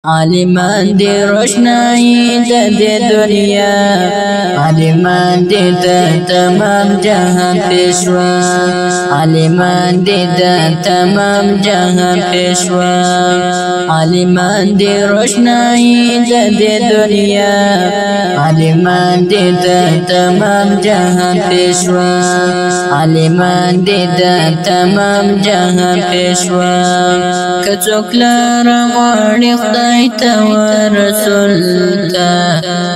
عالمان دی روشنائی د دې دنیا، عالمان دی د تمام جهان پیشوا، عالمان دی د تمام جهان پیشوا، عالمان دی روشنائی د دې دنیا، عالمان دی د تمام جهان پیشوا، عالمان دی د تمام جهان پیشوا. که څوک لاره غواړي خدای ته ورسول ته،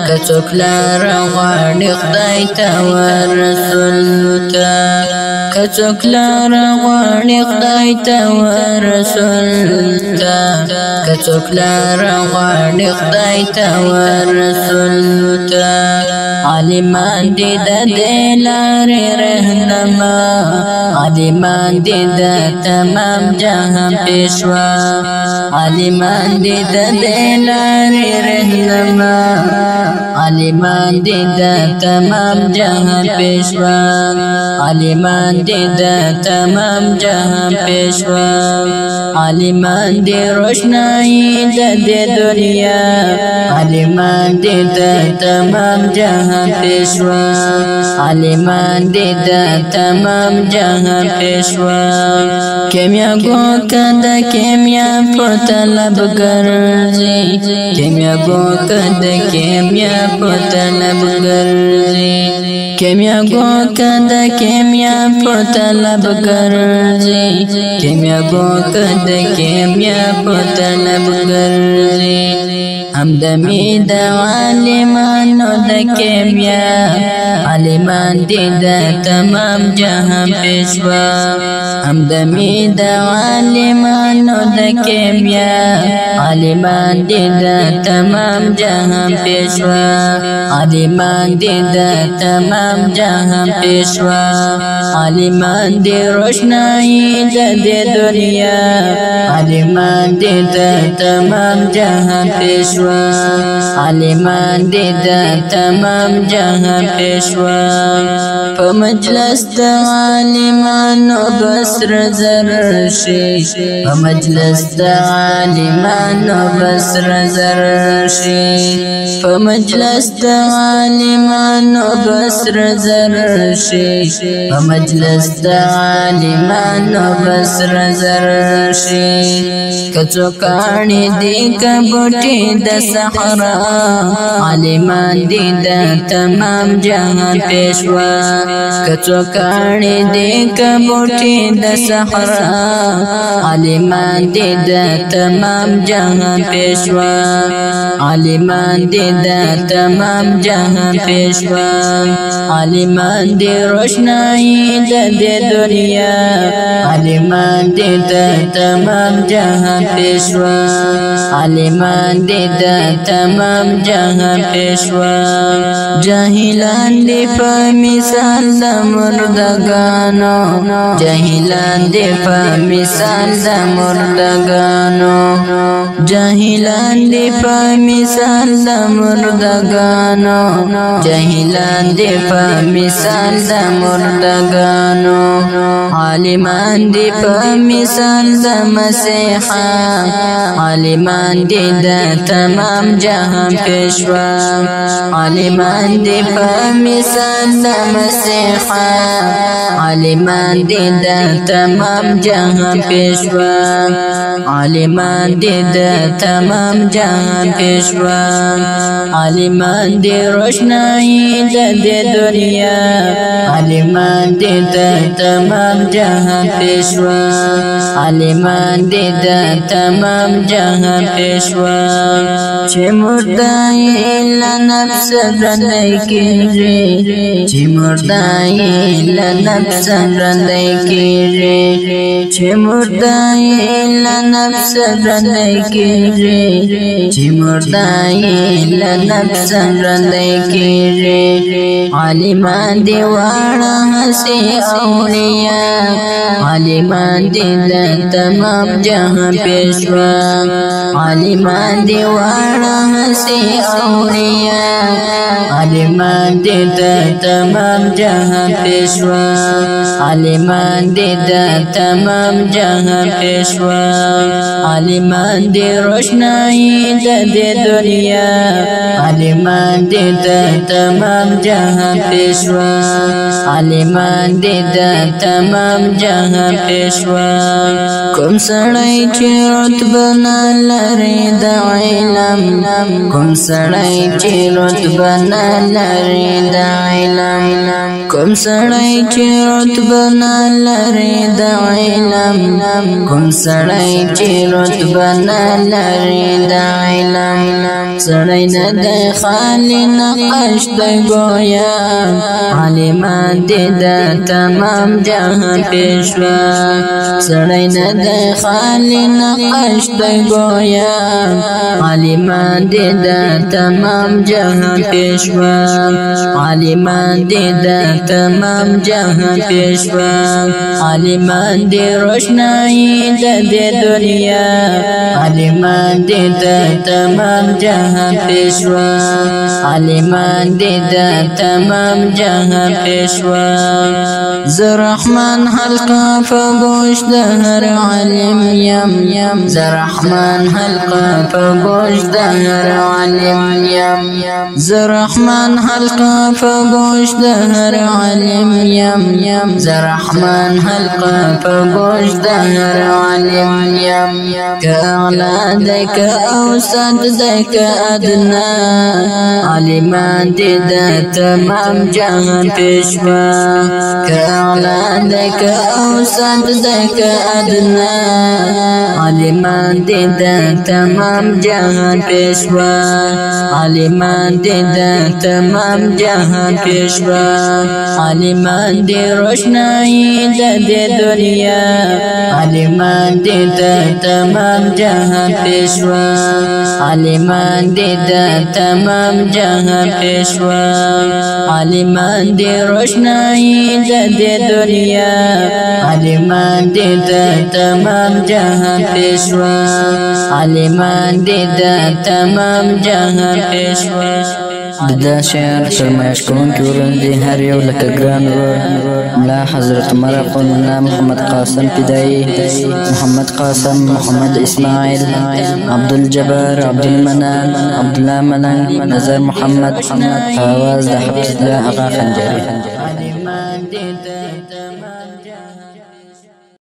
که څوک لاره غواړي خدای ته ورسول ته، که څوک لاره غواړي خدای ته ورسول ته، که څوک لاره غواړي خدای ته ورسول ته، عالمان دي د دې لارې رهنما، عالمان دي د تمام جهان پیشوا، عالمان دي د دې لارې رهنما، عالمان دي د تمام جهان پیشوا، عالمان دي د تمام جهان پیشوا، عالمان دي روشنائی د دې دنیا، عالمان دي د تمام جهان پیشوا، عالمان دي د تمام جهان پیشوا. کیمیا ګو کده کیمیا په طلب ګرځي، کیمیا ګو کده کیمیا په طلب ګرځي، کیمیا ګو کده کیمیا په طلب ګرځي، کیمیا ګو کده کیمیا په طلب ګرځي، همدمی د عالمانو د کیمیا، عالمان دي د تمام جهان پیشوا، همدمی د عالمانو د کیمیا، عالمان دي د تمام جهان پیشوا، عالمان دي د تمام جهان پیشوا، عالمان دي روشنائی د دې دنیا، عالمان دي د تمام جهان پیشوا، عالمان دي د تمام جهان پیشوا. په مجلس د عالمانو بسر زر شي، په مجلس د عالمانو بسر زر شي، په مجلس د عالمانو بسر زر شي، په مجلس د عالمانو بسر زر شي. که څوک کاڼي دي که بوټي د صحرا، عالمان دي د تمام جهان پیشوا، که څوک کاڼي دي که بوټي د صحرا، عالمان دي د تمام جهان پیشوا، عالمان دي د تمام جهان پیشوا، عالمان دي روشنائی د دې دنیا، عالمان دي د تمام جهان پیشوا، عالمان دي د تمام جهان پیشوا. جاهلان دي په مثال د مردګانو، جاهلان دي په مثال د مردګانو، جاهلان دي په مثال د مردګانو، جاهلان دي په مثال د مردګانو، عالمان دي په مثال د مسیحا، عالمان دي د تمام جهان پیشوا، عالمان دي په مثال د مسیحا، عالمان دي د تمام جهان پیشوا، عالمان دي د تمام جهان پیشوا، عالمان دي روشنائی د دې دنیا، عالمان دي د تمام جهان پیشوا، عالمان دي د تمام جهان پیشوا. چې مردای له نفس ژوندی کیږي، چې مردای له نفس ژوندی کیږي، چې مردای له نفس ژوندی کیږي، چې مردای له نفس ژوندی کیږي، عالمان دی واړه هسي اولیاء، عالمان دي د تمام جهان پیشوا، عالمان دی واړه هسي اولیاء عالمان دي د تمام جهان پیشوا عالمان دي د تمام جهان پیشوا عالمان دي روشنايي د دې دنیا عالمان دي د تمام جهان پیشوا عالمان دي د تمام جهان پیشوا کوم سړی چې رتبه نه لري د علم کوم سړی چې رتبه نه لري د علم کوم سړی چې رتبه نه لري د علم کوم سړی چې رتبه نه لري د علم سړی نه د خالي نقش دی ګویا عالمان دي د تمام جهان پیشوا سړی نه د خالي نقش دی ګویا عالمان دي د تمام جهان پیشوا عالمان دي د تمام جهان پیشوا عالمان دي روشنايي د دې دنیا عالمان دي د تمام جهان پیشوا عالمان دي د تمام جهان پیشوا زه رحمان حلقه په ګوش د هر عالم یم زه رحمان حلقه په ګوش د هر عالم یم زه رحمان حلقه په ګوش د هر عالم یم زه رحمان حلقه په ګوش د هر عالم یم که اعلی دی که اوسط دی که ادنا عالمان دي د تمام جهان پیشوا که اعلی دی که اوسط دی که ادنا عالمان دي د تمام جهان پیشوا عالمان دي د تمام جهان پیشوا عالمان دي روشنايي د دې دنیا عالمان دي د تمام جهان پیشوا عالمان دي د تمام جهان پیشوا عالمان دي روشنايي د دې دنیا عالمان دي د تمام جهان پیشوا عالمان دي د تمام جهان پیشوا. د دا شعر فرمایش کوونکي وروڼه دي هر یو لکه ګران ورور ملا حضرت عمر اخوند، ملا محمد قاسم فدایي، محمد قاسم، محمد اسماعیل، عبدالجبار، عبدالمنان، عبدالله ملنګ، نظر محمد، په اواز د حفیظ الله اغا خنجري. عالمان دي